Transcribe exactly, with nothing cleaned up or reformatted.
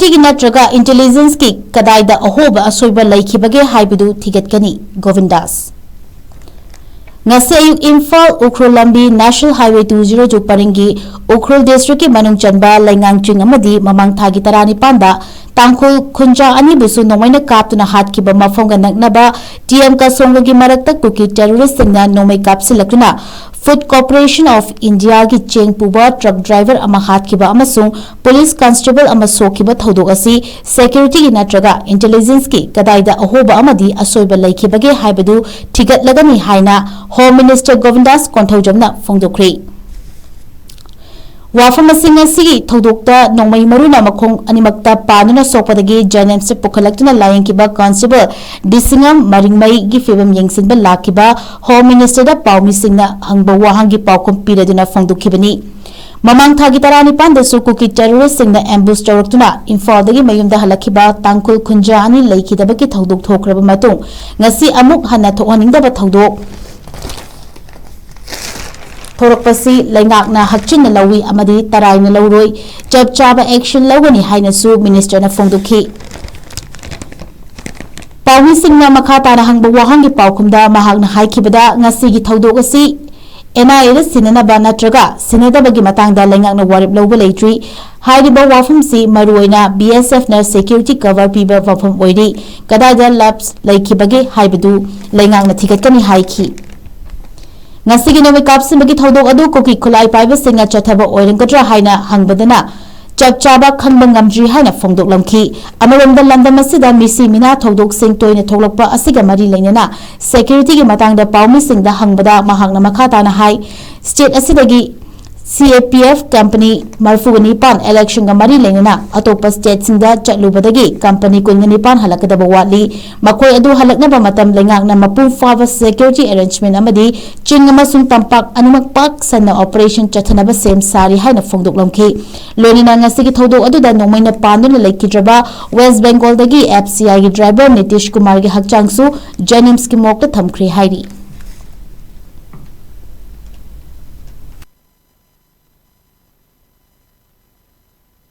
ꯁꯦꯀ꯭ꯌꯨꯔꯤꯇꯤꯒꯤ ꯅꯠꯇ꯭ꯔꯒ ꯏꯟꯇꯦꯂꯤꯖꯦꯟꯁꯀꯤ ꯀꯗꯥꯏꯗ ꯑꯍꯣꯕ ꯑꯁꯣꯏꯕ ꯂꯩꯈꯤꯕꯒꯦ ꯍꯥꯏꯕꯗꯨ ꯊꯤꯒꯠꯀꯅꯤ꯫ ꯒꯣꯕꯤꯟꯗꯥꯁ꯫ ꯉꯁꯤ ꯑꯌꯨꯛ ꯏꯝꯐꯥꯜ ꯎꯈ꯭ꯔꯨꯜ ꯂꯝꯕꯤ national highway two zero two ꯄꯔꯤꯡꯒꯤ ꯎꯈ꯭ꯔꯨꯜ ꯗꯤꯁꯇ꯭ꯔꯤꯛꯀꯤ ꯃꯅꯨꯡ ꯆꯟꯕ ꯂꯩꯉꯥꯡ ꯆꯤꯡ ꯑꯃꯗꯤ ꯃꯃꯥꯡ ꯊꯥꯒꯤ ꯇꯔꯥꯅꯤꯄꯥꯟꯗ ꯇꯥꯡꯈꯨꯜ ꯈꯨꯟꯖꯥ ꯑꯅꯤꯕꯨꯁꯨ ꯅꯣꯡꯃꯩꯅ ꯀꯥꯞꯇꯨꯅ ꯍꯥꯠꯈꯤꯕ ꯃꯐꯝꯒ ꯅꯛꯅꯕ ꯇꯤ ꯑꯦꯝ ꯀꯁꯣꯡꯒꯒꯤ ꯃꯔꯛꯇ ꯀꯨꯀꯤ ꯇꯦꯔꯣꯔꯤꯁꯁꯤꯡꯅ ꯅꯣꯡꯃꯩ ꯀꯥꯞꯁꯤꯜꯂꯛꯇꯨꯅ Food Corporation of Indiaꯒꯤ ꯆꯦꯡ ꯄꯨꯕ ꯇ꯭ꯔꯛ ꯗ꯭ꯔꯥꯏꯚꯔ ꯑꯃ ꯍꯥꯠꯈꯤꯕ ꯑꯃꯁꯨꯡ ꯄꯨꯂꯤꯁ ꯀꯟꯁꯇꯦꯕꯜ ꯑꯃ ꯁꯣꯛꯈꯤꯕ ꯊꯧꯗꯣꯛ ꯑꯁꯤ ꯁꯦꯀ꯭ꯌꯨꯔꯤꯇꯤꯒꯤ ꯅꯠꯇ꯭ꯔꯒ ꯏꯟꯇꯦꯂꯤꯖꯦꯟꯁꯀꯤ ꯀꯗꯥꯏꯗ ꯑꯍꯣꯕ ꯑꯃꯗꯤ ꯑꯁꯣꯏꯕ ꯂꯩꯈꯤꯕꯒꯦ ꯍꯥꯏꯕꯗꯨ ꯊꯤꯒꯠꯂꯒꯅꯤ ꯍꯥꯏꯅ ꯍꯣꯝ ꯃꯤꯅꯤꯁꯇꯔ ꯒꯣꯕꯤꯟꯗꯥꯁ ꯀꯣꯟꯊꯧꯖꯝꯅ ꯐꯣꯡꯗꯣꯛꯈ꯭ꯔꯤ꯫ ꯋꯥꯐꯝ ꯑꯁꯤ ꯉꯁꯤꯒꯤ ꯊꯧꯗꯣꯛꯇ ꯅꯣꯡꯃꯩ ꯃꯔꯨꯅ ꯃꯈꯣꯡ ꯑꯅꯤꯃꯛꯇ ꯄꯥꯟꯗꯨꯅ ꯁꯣꯛꯄꯗꯒꯤ ꯖꯦꯅꯤꯝꯁꯇ ꯄꯨꯈꯠꯂꯛꯇꯨꯅ ꯂꯥꯌꯦꯡꯈꯤꯕ ꯀꯟꯁꯇꯦꯕꯜ ꯗꯤꯁꯤꯉꯝ ꯃꯔꯤꯡꯃꯩꯒꯤ ꯐꯤꯕꯝ ꯌꯦꯡꯁꯤꯟꯕ ꯂꯥꯛꯈꯤꯕ ꯍꯣꯝ ꯃꯤꯅꯤꯁꯇꯔꯗ ꯄꯥꯎꯃꯤꯁꯤꯡꯅ ꯍꯪꯕ ꯋꯥꯍꯪꯒꯤ ꯄꯥꯎꯈꯨꯝ ꯄꯤꯔꯗꯨꯅ ꯐꯣꯡꯗꯣꯛꯈꯤꯕꯅꯤ꯫ ꯃꯃꯥꯡ ꯊꯥꯒꯤ ꯇꯔꯥꯅꯤꯄꯥꯟꯗꯁꯨ ꯀꯨꯀꯤ ꯇꯦꯔꯣꯔꯤꯁꯁꯤꯡꯅ ꯑꯦꯝꯕꯨꯁ ꯇꯧꯔꯛꯇꯨꯅ ꯏꯝꯐꯥꯜꯗꯒꯤ ꯃꯌꯨꯝꯗ ꯍꯜꯂꯛꯈꯤꯕ ꯇꯥꯡꯈꯨꯜ ꯈꯨꯟꯖꯥ ꯑꯅꯤ ꯂꯩꯈꯤꯗꯕꯒꯤ ꯊꯧꯗꯣꯛ ꯊꯣꯛꯈ꯭ꯔꯕ ꯃꯇꯨꯡ, ꯉꯁꯤ ꯑꯃꯨꯛ ꯍꯟꯅ ꯊꯣꯛꯍꯟꯅꯤꯡꯗꯕ ꯊꯧꯗꯣꯛ ꯊꯣꯔꯛꯄꯁꯤ ꯂꯩꯉꯥꯛꯅ ꯍꯛꯆꯤꯟꯅ ꯂꯧꯏ ꯑꯃꯗꯤ ꯇꯔꯥꯏꯅ ꯂꯧꯔꯣꯏ, ꯆꯞ ꯆꯥꯕ action ꯂꯧꯒꯅꯤ ꯍꯥꯏꯅꯁꯨ ꯃꯤꯅꯤꯁꯇꯔꯅ ꯐꯣꯡꯗꯣꯛꯈꯤ꯫ ꯄꯥꯎꯃꯤꯁꯤꯡꯅ ꯃꯈꯥ ꯇꯥꯅ ꯍꯪꯕ ꯋꯥꯍꯪꯒꯤ ꯄꯥꯎꯈꯨꯝꯗ ꯃꯍꯥꯛꯅ ꯍꯥꯏꯈꯤꯕꯗ, ꯉꯁꯤꯒꯤ ꯊꯧꯗꯣꯛ ꯑꯁꯤ ꯑꯦꯟ ꯑꯥꯏ ꯑꯦꯗ ꯁꯤꯟꯅꯅꯕ ꯅꯠꯇ꯭ꯔꯒ ꯁꯤꯟꯅꯗꯕꯒꯤ ꯃꯇꯥꯡꯗ ꯂꯩꯉꯥꯛꯅ ꯋꯥꯔꯦꯞ ꯂꯧꯕ ꯂꯩꯇ꯭ꯔꯤ꯫ ꯍꯥꯏꯔꯤꯕ ꯋꯥꯐꯝꯁꯤ ꯃꯔꯨꯑꯣꯏꯅ ꯕꯤ ꯑꯦꯁ ꯑꯦꯐꯅ ꯁꯦꯀ꯭ꯌꯨꯔꯤꯇꯤ ꯀꯚꯔ ꯄꯤꯕ ꯃꯐꯝ ꯑꯣꯏꯔꯤ꯫ ꯀꯗꯥꯏꯗ ꯂꯦꯞꯁ ꯂꯩꯈꯤꯕꯒꯦ ꯍꯥꯏꯕꯗꯨ ꯂꯩꯉꯥꯛꯅ ꯊꯤꯒꯠꯀꯅꯤ ꯍꯥꯏꯈꯤ꯫ ꯉꯁꯤꯒꯤ ꯅꯣꯡꯃꯩ ꯀꯥꯞꯁꯤꯟꯕꯒꯤ ꯊꯧꯗꯣꯛ ꯑꯗꯨ ꯀꯨꯀꯤ ꯈꯨꯠꯂꯥꯏ ꯄꯥꯏꯕꯁꯤꯡꯅ ꯆꯠꯊꯕ ꯑꯣꯏꯔꯝꯒꯗ꯭ꯔꯥ ꯍꯥꯏꯅ ꯍꯪꯕꯗꯅ, ꯆꯞ ꯆꯥꯕ ꯈꯪꯕ ꯉꯝꯗ꯭ꯔꯤ ꯍꯥꯏꯅ ꯐꯣꯡꯗꯣꯛꯂꯝꯈꯤ꯫ ꯑꯃꯔꯣꯝꯗ, ꯂꯝꯗꯝ ꯑꯁꯤꯗ ꯃꯤꯁꯤ ꯃꯤꯅꯥ ꯊꯧꯗꯣꯛꯁꯤꯡ ꯇꯣꯏꯅ ꯊꯣꯛꯂꯛꯄ ꯑꯁꯤꯒ ꯃꯔꯤ ꯂꯩꯅꯅ ꯁꯦꯀ꯭ꯌꯨꯔꯤꯇꯤꯒꯤ ꯃꯇꯥꯡꯗ ꯄꯥꯎꯃꯤꯁꯤꯡꯗ ꯍꯪꯕꯗ ꯃꯍꯥꯛꯅ ꯃꯈꯥ ꯇꯥꯅ ꯍꯥꯏ, ꯁ꯭ꯇꯦꯠ ꯑꯁꯤꯗꯒꯤ ꯁꯤ ꯑꯦ ꯄꯤ ꯑꯦꯐ ꯀꯝꯄꯅꯤ ꯃꯔꯤꯐꯨꯒ ꯅꯤꯄꯥꯟ ꯏꯂꯦꯛꯁꯟꯒ ꯃꯔꯤ ꯂꯩꯅꯅ ꯑꯇꯣꯞꯄ ꯁ꯭ꯇꯦꯠꯁꯤꯡꯗ ꯆꯠꯂꯨꯕꯗꯒꯤ ꯀꯝꯄꯅꯤ ꯀꯨꯟꯒ ꯅꯤꯄꯥꯟ ꯍꯜꯂꯛꯀꯗꯕ ꯋꯥꯠꯂꯤ꯫ ꯃꯈꯣꯏ ꯑꯗꯨ ꯍꯜꯂꯛꯅꯕ ꯃꯇꯝ ꯂꯩꯉꯥꯛꯅ ꯃꯄꯨꯡ ꯐꯥꯕ ꯁꯦꯀ꯭ꯌꯨꯔꯤꯇꯤ ꯑꯦꯔꯦꯟꯖꯃꯦꯟ ꯑꯃꯗꯤ ꯆꯤꯡ ꯑꯃꯁꯨꯡ ꯇꯝꯄꯥꯛ ꯑꯅꯤꯃꯛ ꯄꯥꯛ ꯁꯟꯅ ꯑꯣꯄꯔꯦꯁꯟ ꯆꯠꯊꯅꯕ ꯁꯦꯝ ꯁꯥꯔꯤ ꯍꯥꯏꯅ ꯐꯣꯡꯗꯣꯛꯂꯝꯈꯤ꯫ ꯂꯣꯏꯅꯅ ꯉꯁꯤꯒꯤ ꯊꯧꯗꯣꯛ ꯑꯗꯨꯗ ꯅꯣꯡꯃꯩꯅ ꯄꯥꯟꯗꯨꯅ ꯂꯩꯈꯤꯗ꯭ꯔꯕ ꯋꯦꯁ ꯕꯦꯡꯒꯣꯜꯗꯒꯤ ꯑꯦꯐ ꯁꯤ ꯑꯥꯏꯒꯤ ꯗ꯭ꯔꯥꯏꯚꯔ ꯅꯤꯇꯤꯁ ꯀꯨꯃꯥꯔꯒꯤ ꯍꯛꯆꯥꯡꯁꯨ ꯖꯦꯅꯤꯝꯁꯀꯤ ꯃꯣꯔꯒꯇ ꯊꯝꯈ꯭ꯔꯦ ꯍꯥꯏꯔꯤ꯫